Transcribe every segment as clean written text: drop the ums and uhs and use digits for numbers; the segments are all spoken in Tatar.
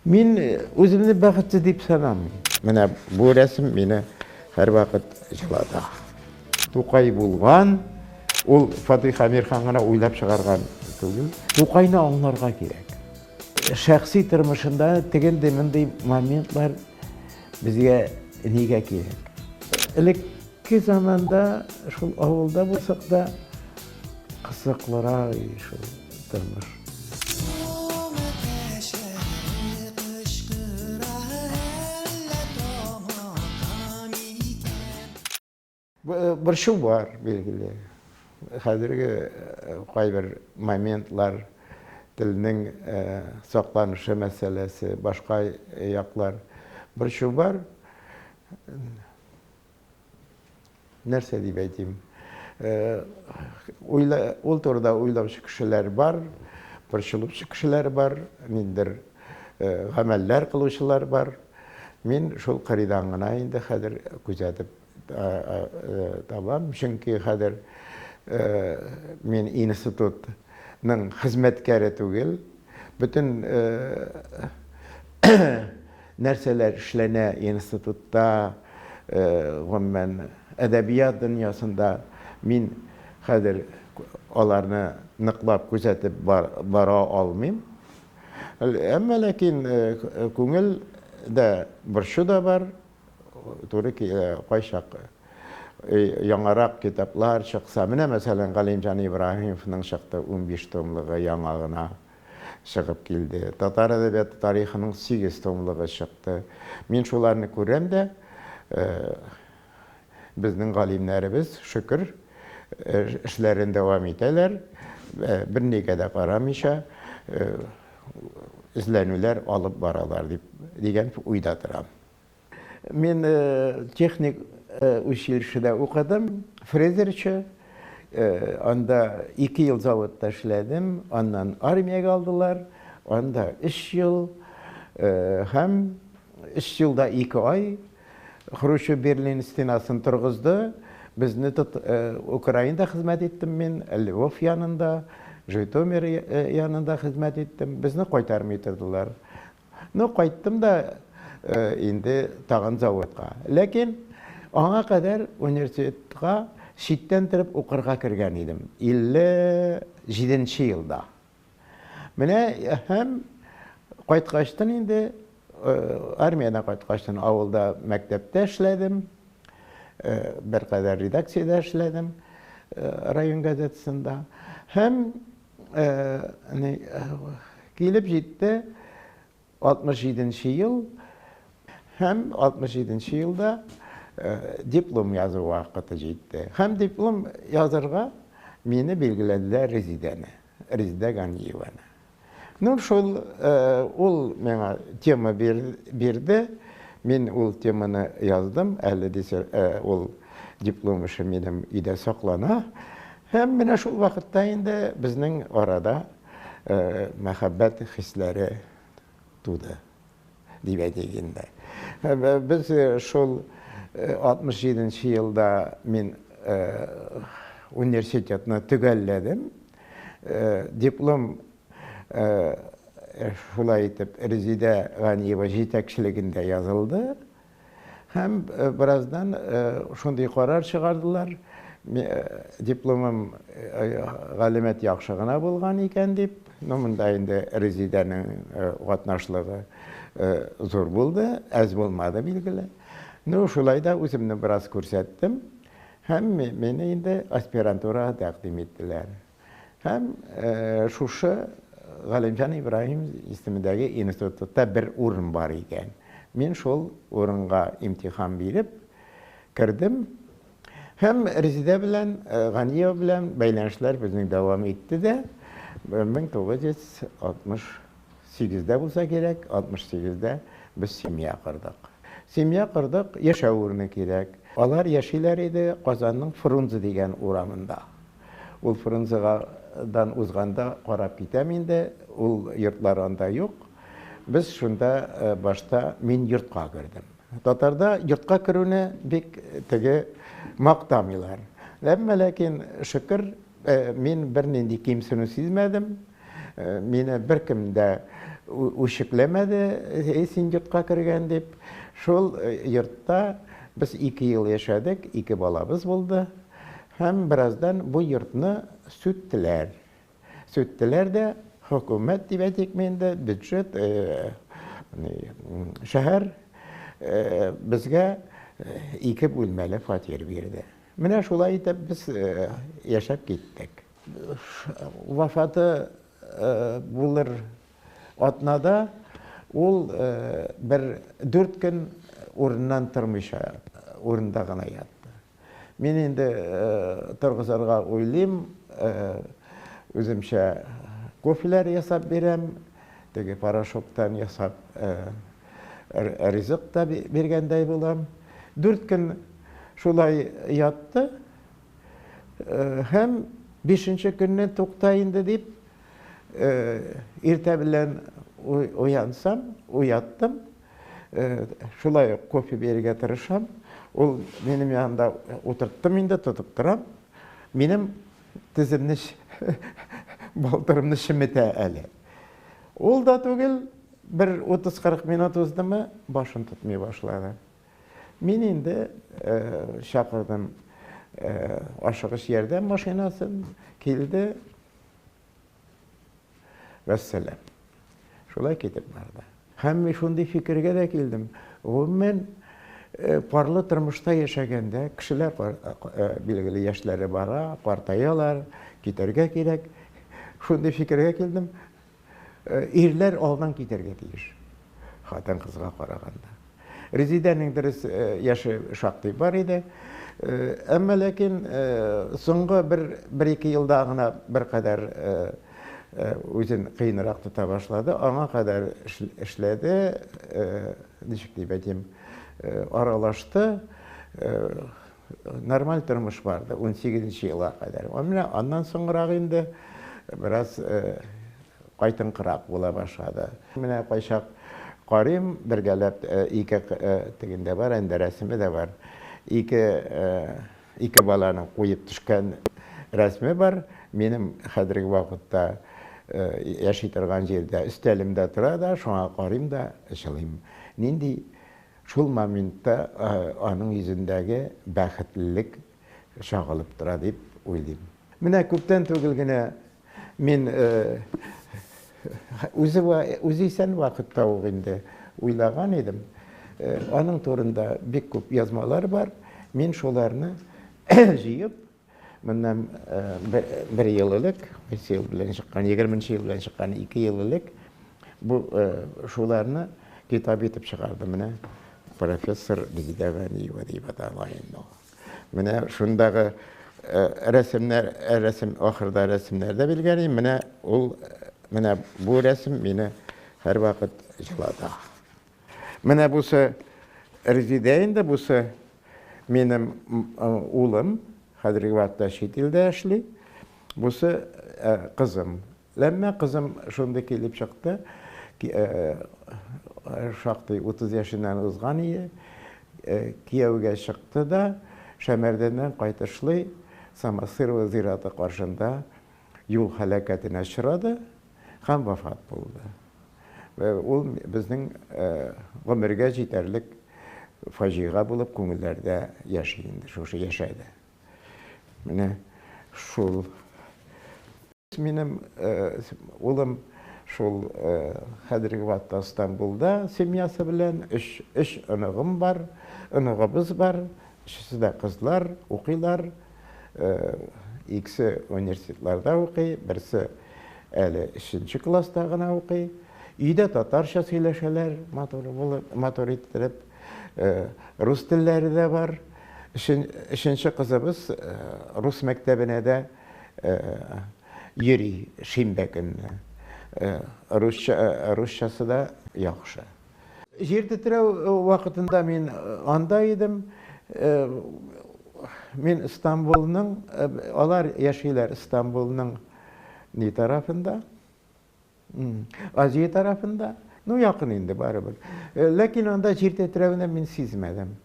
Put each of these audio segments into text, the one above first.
Мин үземне бәхетсез дип санамыйм. Менә бу рәсем мине һәрвакыт җылата. Тукай булган, ул Фатих Әмирхан гына уйлап чыгарган түгел. Тукайны аңларга кирәк. Шәхси тормышында тегенди-мондый моментлар безгә нигә кирәк? Элекке заманда шул авылда булсак та кызыклырак иде шул тормыш. Борчу бар, билгеле. Хәзерге кайбер моментлар, телнең сакланышы мәсьәләсе, башка яклар. Борчу бар. Нәрсә дип әйтим? Уйла, ул турыда уйлаучы кешеләр бар, борчылучы кешеләр бар, ниндидер гамәлләр кылучылар бар. Мин шул кырыйдан гына инде хәзер күзәтеп табам, чөнки хәзер мин институтның хезмәткәре түгел. Бөтен Нәрсәләр эшләнә институтта, гомумән, әдәбият дөньясында, мин хәзер аларны ныклап күзәтеп бара алмыйм. Әмма ләкин күңелдә борчу да бар, туры килә кайчак яңарак китаплар чыкса, менә, мәсәлән, Галимҗан Ибраһимовның чыкты 15 томлыгы яңа гына. Чыгып килде. Татар әдәбияты тарихының 8 томлыгы чыкты. Мин шуларны күрәм дә, безнең галимнәребез, шөкер, эшләрен дәвам итәләр, бернигә дә карамыйча, эзләнүләр алып баралар дип дигән уйда торам. Мин техник училищеда укыдым, фрезерчы. Анда 2 ел заводта эшләдем, аннан армиягә алдылар. Анда 3 ел һәм 3 елда 2 ай Хрущев Берлин стенасын торгызды. Безне тот, Украинада хезмәт иттем мин, Львов янында, Житомир янында хезмәт иттем. Безне кайтармый тордылар. Ну, кайттым да инде тагын заводка. Ләкин аңа кадәр университетка читтән торып укырга кергән идем. 57 елда. Менә һәм кайткачтын инде армиядән кайткачтын авылда мәктәптә эшләдем. Беркадәр редакциядә эшләдем район газетасында. Һәм Килеп җитте 67 нче ел һәм 67 нче елда диплом язу вакыты җитте. Һәм диплом язырга мине билгеләделәр Резидәне, Резидә Ганиеваны. Ну, шул ул миңа тема бирде. Мин ул теманы яздым, әле дисер, ул диплом эше минем өйдә саклана. Һәм менә шул вакытта инде безнең арада мәхәббәт хисләре туды, дип әйтик инде. Без шул 67 нче елда мин университетны төгәлләдем. Диплом шулай итеп Резидә Ганиева җитәкчелегендә язылды. Һәм бераздан шундый карар чыгардылар, дипломым галәмәт яхшы гына булган икән дип. Ну, монда инде Резидәнең катнашлыгы зур булды, әз булмады, билгеле. Ну, шулай да үземне бераз күрсәттем. Һәм мине инде аспирантурага тәкъдим иттеләр. Һәм шушы Галимҗан Ибраһим исемендәге институтта бер урын бар икән. Мин шул урынга имтихан биреп кердем. Һәм Резидә белән, Ганиева белән бәйләнешләр безнең дәвам итте дә. 1968-дә булса кирәк, 68-дә без семья кордык. Семья кордык, яшәү урыны кирәк. Алар яшиләр иде Казанның Фрунзе дигән урамында. Ул Фрунзегадан узганда карап китәм инде, ул йортлар анда юк. Без шунда башта мин йортка кердем. Татарда йортка керүне бик теге мактамыйлар. Әмма ләкин, шөкер, мин бернинди кимсенү сизмәдем. Мине беркем дә Үчекләмәде, әй син йортка кергән дип. Шул йортта без 2 ел яшәдек, 2 балабыз булды. Һәм бераздан бу йортны сүттеләр. Сүттеләр дә, хөкүмәт дип әйтикме инде, бюджет, шәһәр безгә 2 бүлмәле фатир бирде. Менә шулай итеп без яшәп киттек. Вафаты булыр атнада ул бер 4 көн урыннан тормыйча урында гына ятты. Мин инде торгызырга уйлыйм, үземчә кофеләр ясап бирәм, теге порошоктан ясап ризык та биргәндәй булам. 4 көн шулай ятты һәм 5нче көнне тукта инде дип иртә белән уянсам, уяттым. Шулай ук кофе бирергә тырышам. Ул минем янында утырттым инде, тотып торам. Минем теземне, балтырымны чеметә әле. Ул да түгел, бер 30-40 минут уздымы, башын тотмый башлады. Мин инде чакырдым ашыгыч ярдәм машинасын, килде. Вәссәлам. Шулай китеп барды. Һәм мин шундый фикергә дә килдем. Гомумән, парлы тормышта яшәгәндә кешеләр билгеле яшьләре бара, картаялар, китәргә кирәк. Шундый фикергә килдем. Ирләр алдан китәргә тиеш. Хатын-кызга караганда. Резидәнең дөрес яше шактый бар иде. Әмма ләкин соңгы бер-ике елда гына беркадәр үзен кыенрак тота башлады. Аңа кадәр эшләде, ничек дип әйтим, аралашты. Нормаль тормыш барды 18 елга кадәр. Менә аннан соңрак инде бераз кайтынкырак була башлады. Менә кайчак карыйм, бергәләп ике тегендә бар, инде рәсеме дә бар. Ике баланың куеп төшкән рәсеме бар. Минем хәзерге вакытта яши торган җирдә өстәлемдә тора да, шуңа карыйм да җылыйм. Нинди шул моментта аның йөзендәге бәхетлелек чагылып тора дип уйлыйм. Менә күптән түгел генә мин үзе исән вакытта ук инде уйлаган идем. Аның турында бик күп язмалар бар. Мин шуларны җыеп, моннан бер ел элек, кайсы ел белән чыккан, 20 ел белән чыккан, 2 ел элек бу шуларны китап итеп чыгарды. Менә профессор Резидә Ганиева дип атала инде ул. Менә шундагы рәсемнәр, рәсем ахырда рәсемнәр дә билгелим. Менә ул, менә бу рәсем мине һәрвакыт җылата. Менә бусы Резидә инде, бусы минем улым, хәзерге вакытта чит илдә эшли. Бусы кызым. Әмма кызым шундый килеп чыкты, шактый 30 яшеннән узган иде. Кияүгә чыкты да, Шәмәрдәннән кайтышлый Самосырова зираты каршында юл һәлакәтенә очрады һәм вафат булды. Ул безнең гомергә җитәрлек фаҗига булып күңелләрдә яши инде, шушы яшәде. Менә шул. Минем улым шул хәзерге вакытта Стамбулда семьясы белән, өч оныгым бар, оныгыбыз бар, өчесе дә кызлар, укыйлар. Икесе университетларда укый, берсе әле 3 класста гына укый. Өйдә татарча сөйләшәләр, матур булып, матур иттереп. Рус телләре дә бар. Өченче кызыбыз рус мәктәбенә дә йөри шимбә көнне. Русчасы да яхшы. Җир тетрәү вакытында мин анда идем. Мин Стамбулның, алар яшиләр Стамбулның ни тарафында? Азия тарафында. Ну, якын инде барыбер. Ләкин анда җир тетрәүне мин сизмәдем.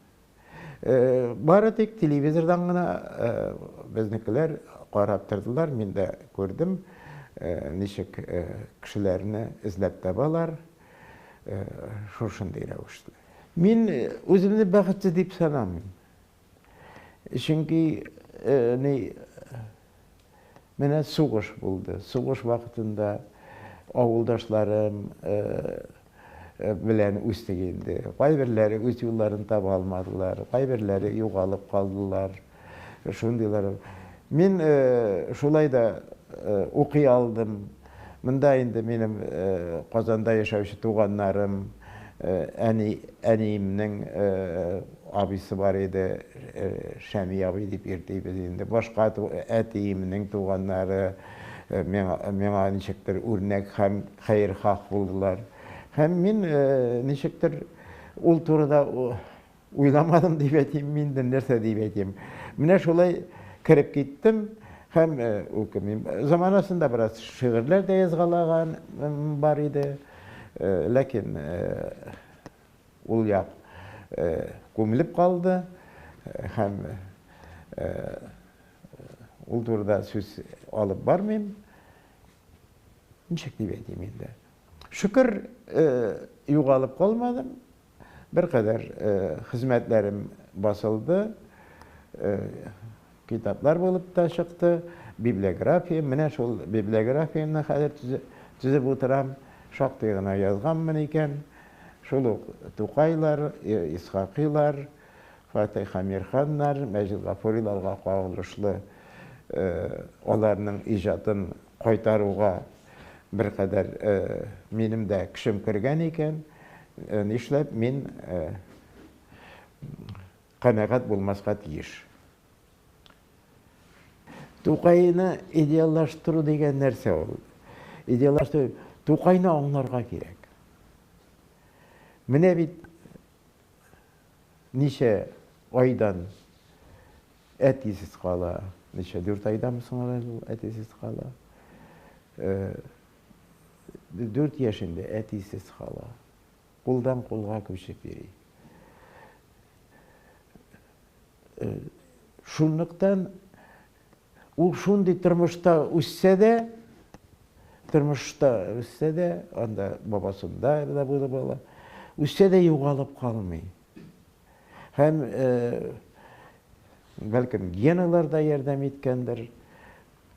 Бары тик телевизордан гына безнекеләр карап тордылар, мин дә күрдем. ничек кешеләрне эзләп табалар, шушындый рәвешле. Мин үземне бәхетсез дип санамыйм. Чөнки ни менә сугыш булды. Сугыш вакытында авылдашларым белән үстек инде. Кайберләре үз юлларын таба алмадылар, кайберләре югалып калдылар. Шундыйлар. Мин шулай да укый алдым. Монда инде минем Казанда яшәүче туганнарым, әни, әниемнең абыйсы бар иде, Шәми абый дип йөртибез инде. Башка әтиемнең туганнары миңа, миңа ничектер үрнәк һәм хәерхаһ булдылар. Һәм мин ничектер ул турыда уйламадым дип әйтим, инде нәрсә дип әйтим. Менә шулай кереп киттем һәм укымыйм. Заманасында бераз шигырьләр дә язгалаган бар иде. Ләкин ул як күмелеп калды һәм ул турыда сүз алып бармыйм. Ничек дип әйтим инде. Шөкер, югалып калмадым. Беркадәр хезмәтләрем басылды, китаплар булып та чыкты, библиография, менә шул библиографиямне хәзер төзеп утырам, шактый гына язганмын икән. Шул ук Тукайлар, Исхакыйлар, Фатыйх Әмирханнар, Мәҗит Гафуриларга кагылышлы аларның иҗатын кайтаруга беркадәр минем дә көчем кергән икән. Нишләп мин канәгать булмаска тиеш? Тукайны идеаллаштыру дигән нәрсә ул? Идеаллаштыру, Тукайны аңларга кирәк. Менә бит ничә айдан әтисез кала, ничә, 4 айдамы соң әле ул әтисез кала? 4 яшендә әтисез кала. Кулдан кулга күчеп йөри. Шунлыктан ул шундый тормышта үссә дә, тормышта үссә дә, анда бабасында да булып ала, үссә дә югалып калмый. Һәм бәлкем геналар да ярдәм иткәндер,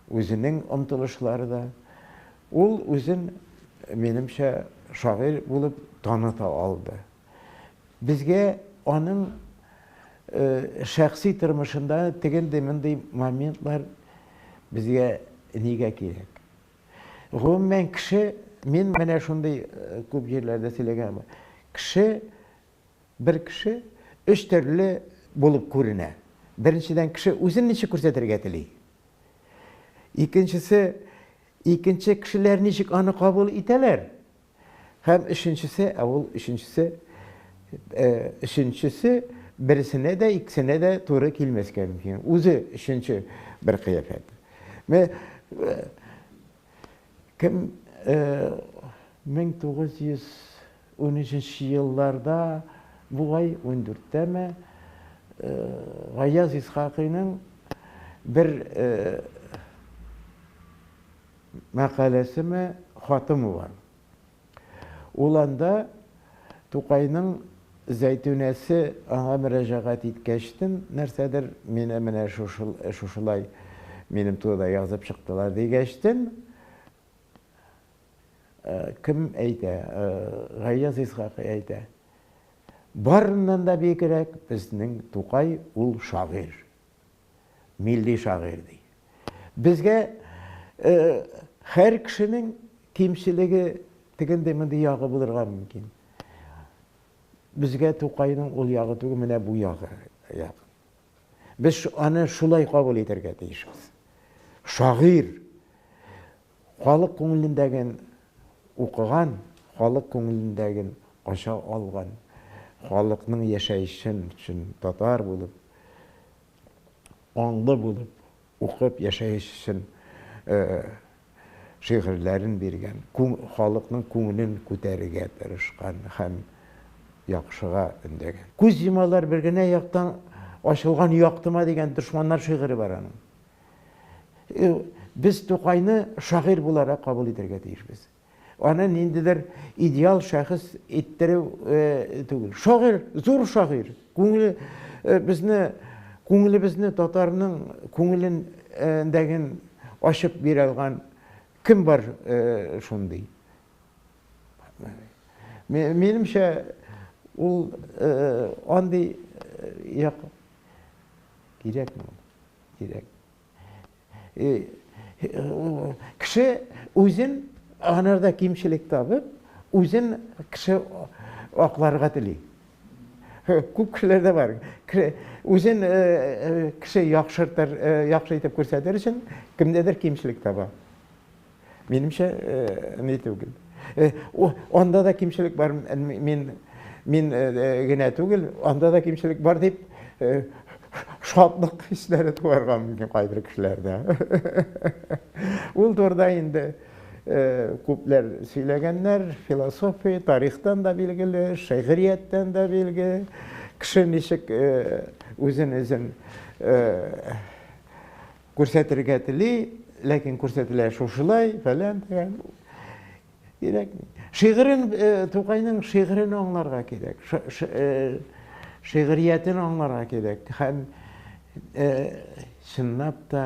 үзенең омтылышлары да. Ул үзен, минемчә, шагыйрь булып таныта алды. Безгә аның шәхси тормышында тегенди-мондый моментлар безгә нигә кирәк? Гомумән, кеше, мин менә шундый күп җирләрдә сөйләгән, кеше, бер кеше өч төрле булып күренә. Беренчедән, кеше үзен ничек күрсәтергә тели. Икенчесе, икенче кешеләр ничек аны кабул итәләр. Һәм өченчесе, ә ул өченчесе, өченчесе берсенә дә, икесенә дә туры килмәскә мөмкин. Үзе өченче бер кыяфәт. Менә кем 1913 елларда бугай, 14-тәме, Гаяз Исхакыйның бер мәкаләсеме, хатымы бар. Ул анда Тукайның Зәйтүнәсе аңа мөрәҗәгать иткәчтен, нәрсәдер мине менә шушылай минем турыда язып чыктылар дигәчтен, кем әйтә? Гаяз Исхакый әйтә. Барыннан да бигрәк безнең Тукай ул шагыйрь. Милли шагыйрь ди. Безгә һәр кешенең кимчелеге тегендей-мондый ягы булырга мөмкин. Безгә Тукайның ул ягы түгел, менә бу ягы якын. Без аны шулай кабул итәргә тиешбез. Шагыйрь халык күңелендәген укыган, халык күңелендәген ача алган, халыкның яшәешен өчен татар булып, аңлы булып укып яшәеш өчен шигырьләрен биргән, халыкның күңелен күтәрергә тырышкан һәм яхшыга өндәгән. Күз йомалар бер генә яктан ачылган яктыма дигән дошманнар шигыре бар аның. без Тукайны шагыйрь буларак кабул итәргә тиешбез. Аны ниндидер идеал шәхес иттерү түгел. Шагыйрь, зур шагыйрь. Күңеле безне, күңелебезне, татарның күңелендәген ачып бирә алган кем бар шундый? Минемчә, ул андый як кирәкме ул? Кирәк. Кеше үзен анарда кимчелек табып, үзен кеше акларга тели. Күп кешеләрдә бар. Үзен кеше яхшыртыр, яхшы итеп күрсәтер өчен кемдәдер кимчелек таба. Минемчә, ни түгел. Анда да кимчелек бар, мин мин генә түгел, анда да кимчелек бар дип шатлык хисләре туарга мөмкин кайбер кешеләрдә. Ул турыда инде күпләр сөйләгәннәр, философия, тарихтан да билгеле, шигърияттән дә билгеле. Кеше ничек үзен-үзен күрсәтергә тели, ләкин күрсәтелә шушылай, фәлән дигән. Кирәкми. Шигырен, Тукайның шигырен аңларга кирәк. Шигъриятен аңларга кирәк. Һәм чынлап та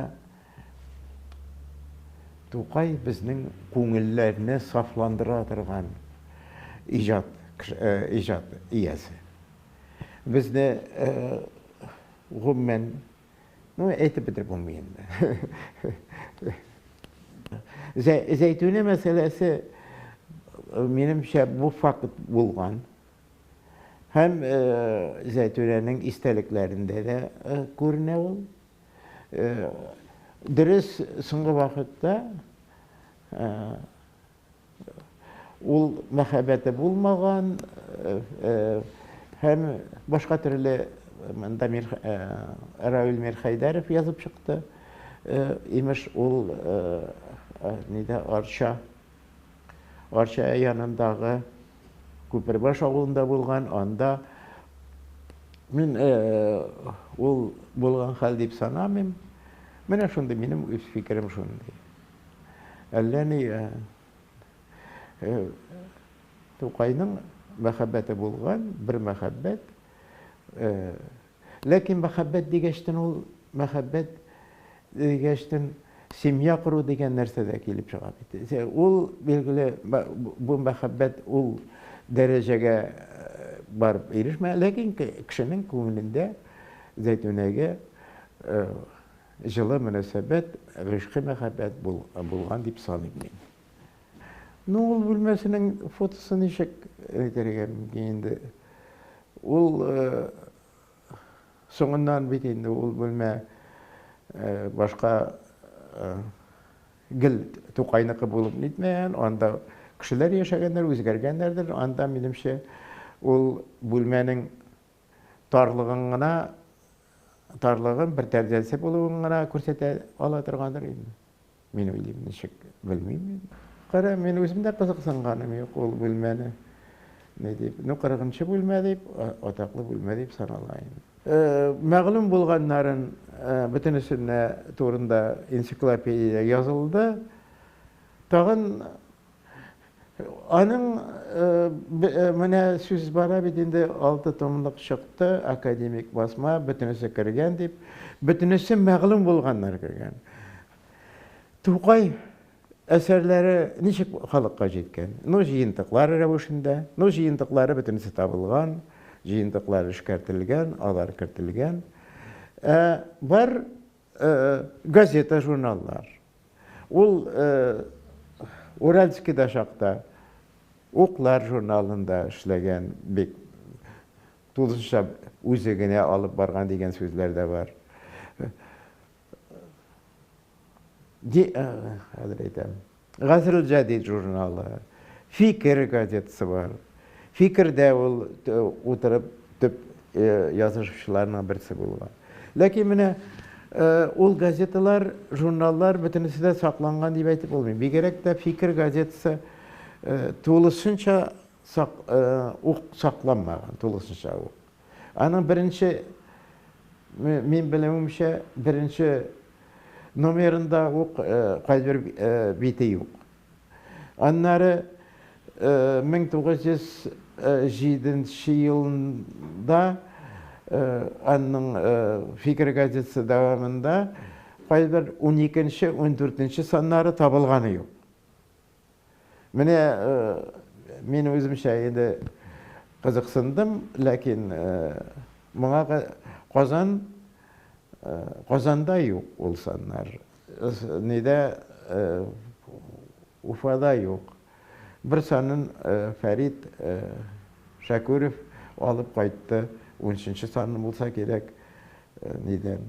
Тукай безнең күңелләрне сафландыра торган иҗат, иҗат иясе. Безне гомумән, ну, әйтеп бетереп булмый инде. Зәйтүнә мәсьәләсе, минемчә, бу факт булган. Һәм Зәйтүнәнең истәлекләрендә дә күренә ул. Дөрес, соңгы вакытта Ул мәхәббәте булмаган һәм башка төрле монда Равил Мирхәйдәров язып чыкты. Имеш, ул нидә Арча Арча янындагы Күпербаш авылында булган, анда мин ул булган хәл дип санамыйм. Менә шундый минем үз фикерем шундый. Әллә ни Тукайның мәхәббәте булган, бер мәхәббәт. Ләкин мәхәббәт дигәчтен ул мәхәббәт дигәчтен семья кору дигән нәрсә дә килеп чыга бит. Ул билгеле бу мәхәббәт ул дәрәҗәгә барып ирешмә, ләкин кешенең күңелендә Зәйтүнәгә Җылы мөнәсәбәт, гыйшкы мәхәббәт булган дип саныйм мин. Ну, ул бүлмәсенең фотосы ничек әйтергә мөмкин инде. Ул соңыннан бит инде ул бүлмә башка гел Тукайныкы булып нитмәгән, анда кешеләр яшәгәннәр, үзгәргәннәрдер. Анда, минемчә, ул бүлмәнең тарлыгын гына тарлыгын, бер тәрәзәсе булуын гына күрсәтә ала торгандыр инде. Мин уйлыйм, ничек, белмим мин. Кара, мин үзем дә кызыксынганым юк ул бүлмәне. Ни дип, ну, 40 бүлмә дип, атаклы бүлмә дип санала инде. Мәгълүм булганнарын бөтенесенә турында энциклопедиядә язылды. Тагын Аның менә сүз бара бит инде, 6 томлык чыкты, академик басма, бөтенесе кергән дип, бөтенесе мәгълүм булганнар кергән. Тукай әсәрләре ничек халыкка җиткән? Ну, җыентыклар рәвешендә. Ну, җыентыклары бөтенесе табылган, җыентыклар эшкәртелгән, алар кертелгән. Ә бар газета, журналлар. Ул Уральскида чакта Уклар журналында эшләгән, бик тулысынча үзе генә алып барган дигән сүзләр дә бар. Хәзер әйтәм. Гасрул Җәдид журналы, Фикер газетасы бар. Фикердә ул утырып төп язышучыларның берсе булган. Ләкин менә ул газеталар, журналлар бөтенесе дә сакланган дип әйтеп булмый. Бигрәк тә Фикер газетасы тулысынча ук сакланмаган, тулысынча ук. Аның беренче, мин белүемчә, беренче номерында ук кайбер бите юк. Аннары 1907 елында аның Фикер газетасы дәвамында кайбер 12-нче, 14-нче саннары табылганы юк. Менә мин үземчә инде кызыксындым, ләкин моңа Казан Казанда юк ул саннар. Нидә Уфада юк. Бер санын Фәрит Шәкүров алып кайтты, 13 санын булса кирәк, нидән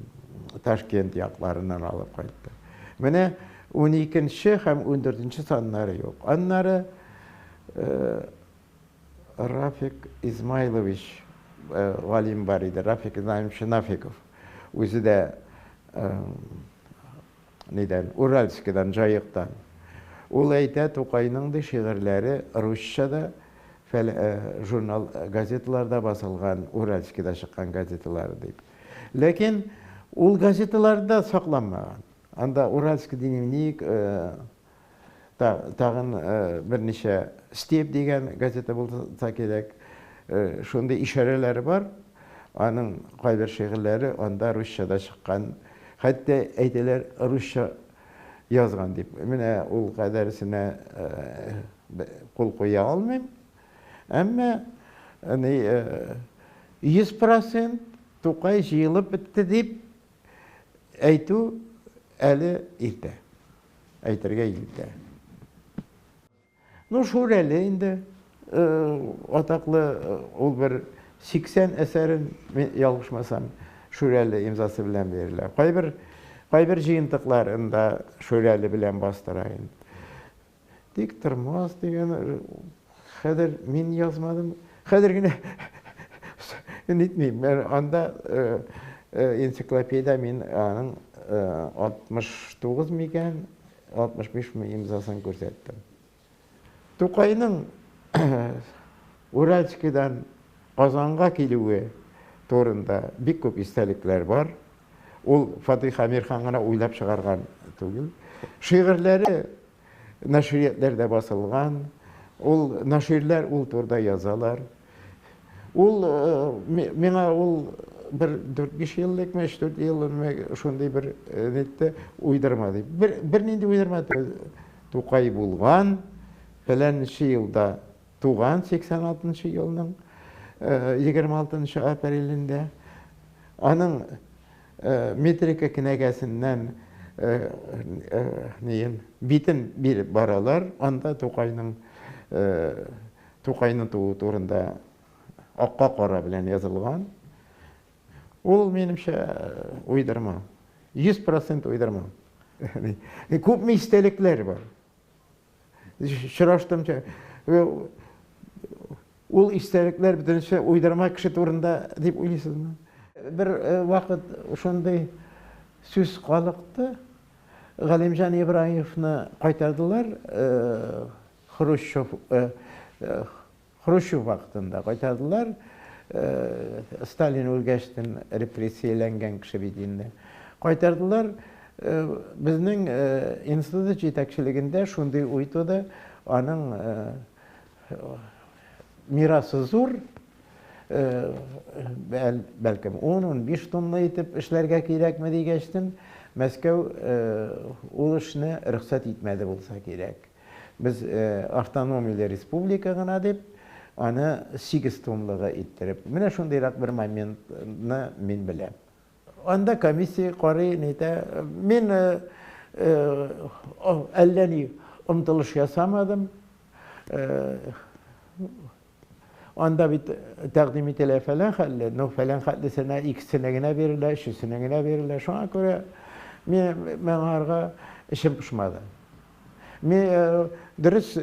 Ташкент якларыннан алып кайтты. Менә 12 һәм 14 саннары юк. Аннары Рафик Измайлович галим бар иде, Рафик Измайлович Нафиков. Үзе дә нидән, Уральскидан, Җаектан. Ул әйтә, Тукайның ди шигырьләре русча да журнал, газеталарда басылган, Уральскида чыккан газеталар дип. Ләкин ул газеталарда сакланмаган. Анда Уральский дневник, тагын берничә Степь дигән газета булса кирәк, шундый ишарәләре бар. Аның кайбер шигырьләре анда русча да чыккан. Хәтта әйтәләр, русча язган дип. Менә ул кадәресенә кул куя алмыйм. Әмма 100% Тукай җыелып бетте дип әйтү әле иртә. Әйтергә иртә. Ну, Шүрәле инде атаклы, ул бер 80 әсәрен, мин ялгышмасам, Шүрәле имзасы белән бирелә. Кайбер кайбер җыентыкларын да Шүрәле белән бастыра инде. Тик тормас дигән хәзер мин язмадым. Хәзер генә нитмим. Анда энциклопедия мин аның 69 микән, 65 ми имзасын күрсәттем. Тукайның Уральскидан Казанга килүе турында бик күп истәлекләр бар. Ул Фатих Әмирхан гына уйлап чыгарган түгел. Шигырьләре нәшриятләрдә басылган. Ул наширләр ул турыда язалар. Ул миңа ул бер 4-5 ел элекме, 3-4 ел элек шундый бер нитте уйдырма дип. Бер бернинди уйдырма Тукай булган, фәләнче елда туган, 86 елның 26 апрелендә. Аның метрика кенәгәсеннән неен битен биреп баралар. Анда Тукайның Тукайның тууы турында акка кара белән язылган. Ул, минемчә, уйдырма. 100% уйдырма. Күпме истәлекләр бар. Очраштым. Ул истәлекләр бөтенесе уйдырма кеше турында дип уйлыйсызмы? Бер вакыт шундый сүз калыкты. Галимҗан Ибраевны кайтардылар. Хрущев Хрущев вакытында кайтардылар. Сталин үлгәчтен репрессияләнгән кеше бит инде. Кайтардылар. Безнең институт җитәкчелегендә шундый уй туды. Аның мирасы зур, бәлкем 10-15 томлы итеп эшләргә кирәкме дигәчтен, Мәскәү ул эшне рөхсәт итмәде булса кирәк. Без автономияле республика гына дип, аны 8 томлыгы иттереп. Менә шундыйрак бер моментны мин беләм. Анда комиссия карый, нитә. Мин әллә ни омтылыш ясамадым. Анда бит тәкъдим ителә фәлән хәтле, но фәлән хәтлесенә икесенә генә бирелә, өчесенә генә бирелә. Шуңа күрә мин моңарга эчем пошмады. Мин дөрес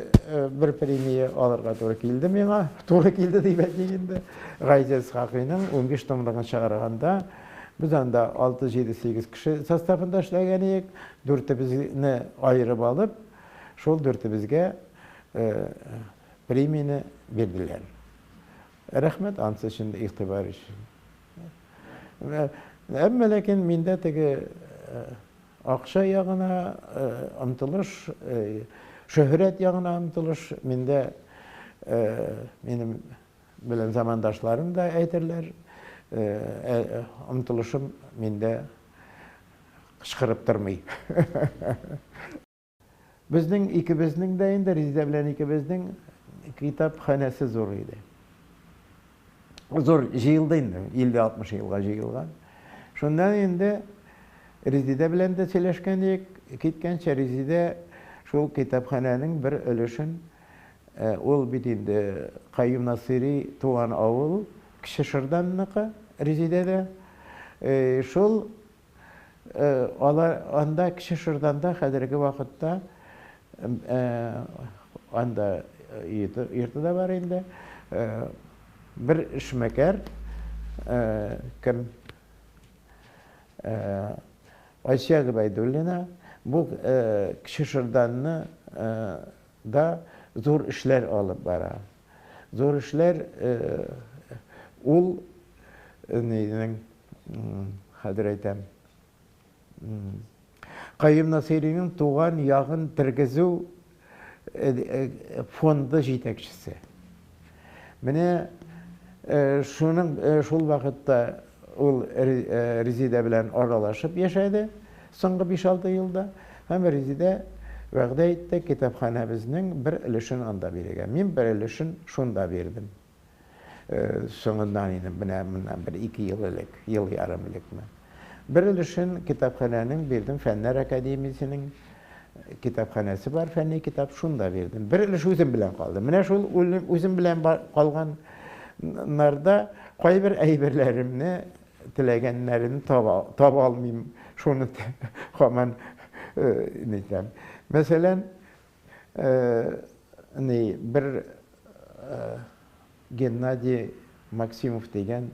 бер премия алырга туры килде миңа. Туры килде дип әйтик инде. Гайзә Исхакыйның 15 томлыгын чыгарганда без анда 6, 7, 8 кеше составында эшләгән идек. Дүртебезне аерып алып, шул дүртебезгә премияне бирделәр. Рәхмәт ансы өчен, игътибар өчен. Әмма ләкин миндә теге Акча ягына омтылыш, шөһрәт ягына омтылыш миндә, минем белән замандашларым да әйтерләр, омтылышым миндә кычкырып тормый. Безнең икебезнең дә инде, Резидә белән икебезнең китапханәсе зур иде. Зур җыелды инде, 50-60 елга җыелган. Шуннан инде Резидә белән дә сөйләшкән идек, киткәнчә Резидә шул китапханәнең бер өлешен, ул бит инде Каюм Насыйри туган авыл, Кече Шырданныкы, Резидә дә. Шул Алар анда Кече Шырданда хәзерге вакытта анда йорты да бар инде. Бер эшмәкәр кем Айсия Гобәйдуллина бу Кече Шырданны да зур эшләр алып бара. Зур эшләр ул нинең хәзер әйтәм. Каюм Насыйриның туган ягын тергезү фонды җитәкчесе. Менә шуның шул вакытта ул Резидә белән аралашып яшәде соңгы 5-6 елда һәм Резидә вәгъдә итте китапханәбезнең бер өлешен анда бирергә. Мин бер өлешен шунда бирдем. Соңыннан инде менә моннан бер ике ел элек, ел ярым элекме. Бер өлешен китапханәнең бирдем, Фәннәр академиясенең китапханәсе бар, фәнни китап, шунда бирдем. Бер өлеш үзем белән калды. Менә шул үзем белән калганнарда кайбер әйберләремне теләгәннәрен таба, таба алмыйм. Шуны һаман нитәм. Мәсәлән, ни бер Геннадий Максимов дигән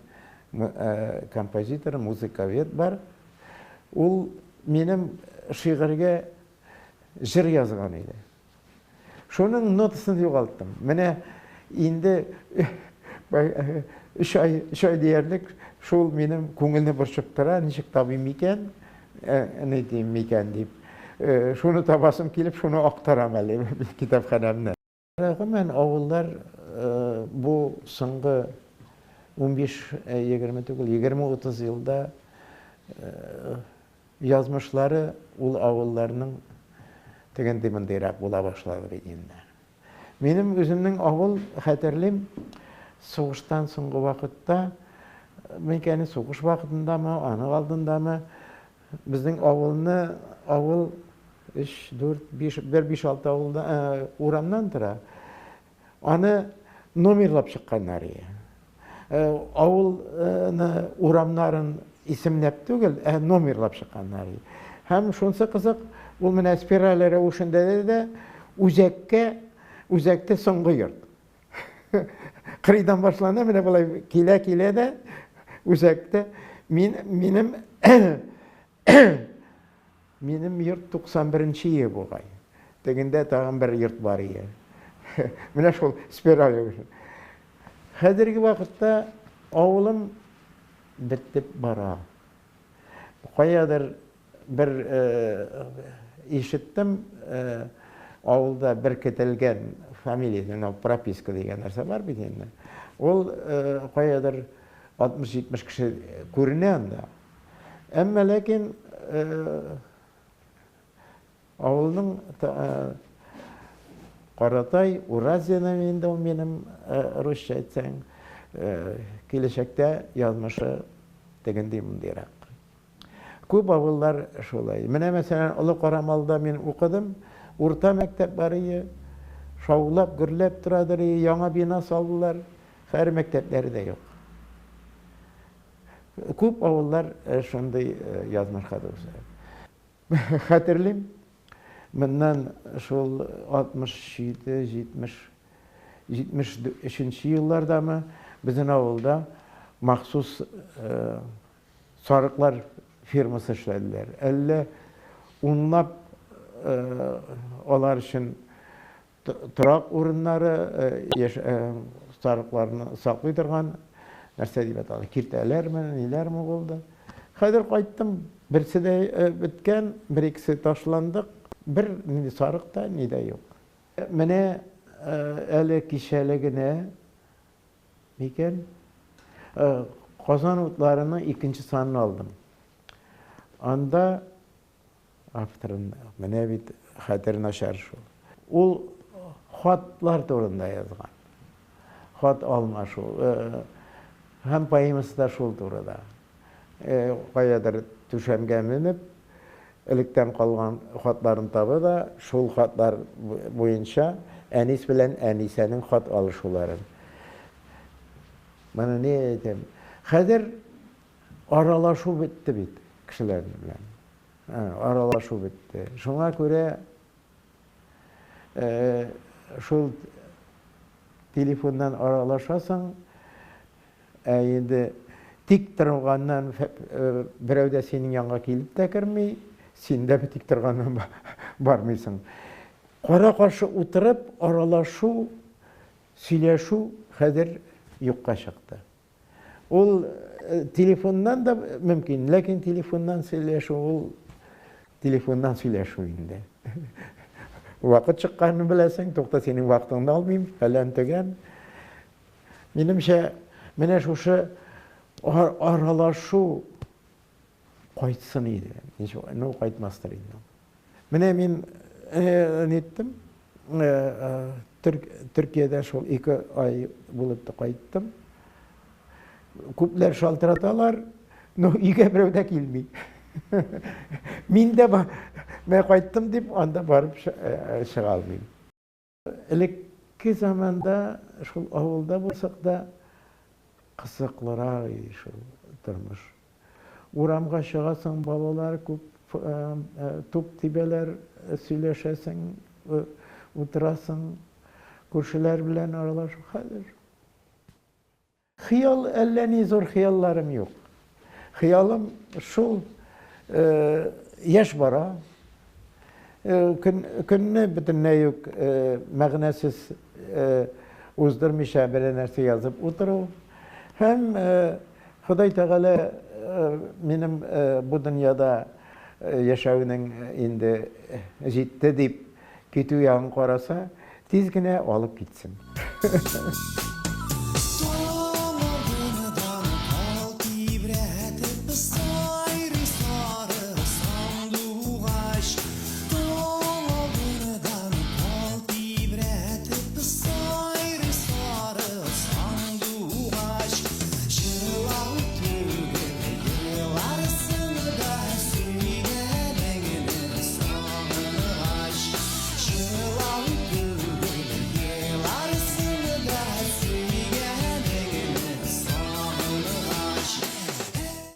композитор, музыковед бар. Ул минем шигырьгә җыр язган иде. Шуның нотасын югалттым. Менә инде өч ай, өч ай диярлек шул минем күңелне борчып тора, ничек табыйм икән, ни дим микән дип. Шуны табасым килеп, шуны актарам әле китапханәмне. Гомумән, авыллар бу соңгы 15-20 түгел, 20-30 елда язмышлары ул авылларның тегенди-мондыйрак була башлады бит инде. Минем үземнең авыл, хәтерлим, сугыштан соңгы вакытта, микәне сугыш вакытындамы, аның алдындамы, Безнең авылны, авыл 3, 4, 5, бер 5-6 авылда, э, урамнан тора. Аны номерлап чыкканнар ие. Э, авылны урамнарын исемләп түгел, ә номерлап чыкканнар ие. Һәм шунысы кызык, ул менә спираль рәвешендә дә үзәккә, үзәктә соңгы йорт. Кырыйдан башлана, менә болай килә-килә дә үзәктә мин минем минем йорт 91 ел бугай. Тегендә тагын бер йорт бар иде. Менә шул спираль. Хәзерге вакытта авылым бетеп бара. Каядыр Бер ишеттем, авылда беркетелгән фамилия, менә прописка дигән нәрсә бар бит инде. Ул каядыр 60-70 кеше күренә анда. Әмма ләкин авылның Каратай, Уразина инде ул минем русча әйтсәң, киләчәктә язмышы тегенди-мондыйрак. Күп авыллар шулай. Менә, мәсәлән, Олы Карамалда мин укыдым. Урта мәктәп бар ие. Шаулап, гөрләп торадыр ие. Яңа бина салдылар. Хәер, мәктәпләре дә юк. Күп авыллар э, шундый э, язмышка дучар. Хәтерлим, моннан шул 67, 70, 73 еллардамы безнең авылда махсус э, Сарыклар фермасы эшләделәр. Әллә унлап алар өчен торак урыннары, сарыкларны саклый торган нәрсә дип атала, киртәләрме, ниләрме булды. Хәзер кайттым, берсе дә беткән, бер-икесе ташландык, бер нинди сарык та, ни дә юк. Менә әле кичәле генә микән, Казан утларының икенче санын алдым. Анда авторын, менә бит хәтер начар шул. Ул хатлар турында язган. Хат алмашу. Һәм поэмасы да шул турыда. Каядыр түшәмгә менеп, электән калган хатларын таба да, шул хатлар буенча Әнис белән Әнисәнең хат алышуларын. Моны ни әйтәм? Хәзер аралашу бетте бит кешеләр белән. Аралашу бетте. Шуңа күрә шул телефоннан аралашасың, Ә инде тик торганнан берәү дә синең янга килеп тә керми, син дә тик торганнан бармыйсың. Кара-каршы утырып аралашу, сөйләшү хәзер юкка чыкты. Ул телефоннан да мөмкин, ләкин телефоннан сөйләшү ул телефоннан сөйләшү инде. Вакыт чыкканын беләсең, тукта, синең вакытыңны алмыйм, фәлән төгән. Минемчә, менә шушы аралашу кайтсын иде. Ничек, ну, кайтмастыр инде. Менә мин ниттем, Төркиядә шул 2 ай булып та кайттым. Күпләр шалтыраталар, но өйгә берәү дә килми. Мин дә менә кайттым дип, анда барып чыга алмыйм. Элекке заманда шул авылда булсак та кызыклырак иде шул тормыш. Урамга чыгасың, балалар күп, туп тибәләр, сөйләшәсең, утырасың, күршеләр белән аралашу. Хәзер Хыял, әллә ни зур хыялларым юк. Хыялым шул, яшь бара. Көн, көнне бөтенләй үк мәгънәсез уздырмыйча берәр нәрсә язып утыру. Һәм Ходай Тәгалә минем бу дөньяда яшәүнең инде җитте дип китү ягын караса, тиз генә алып китсен.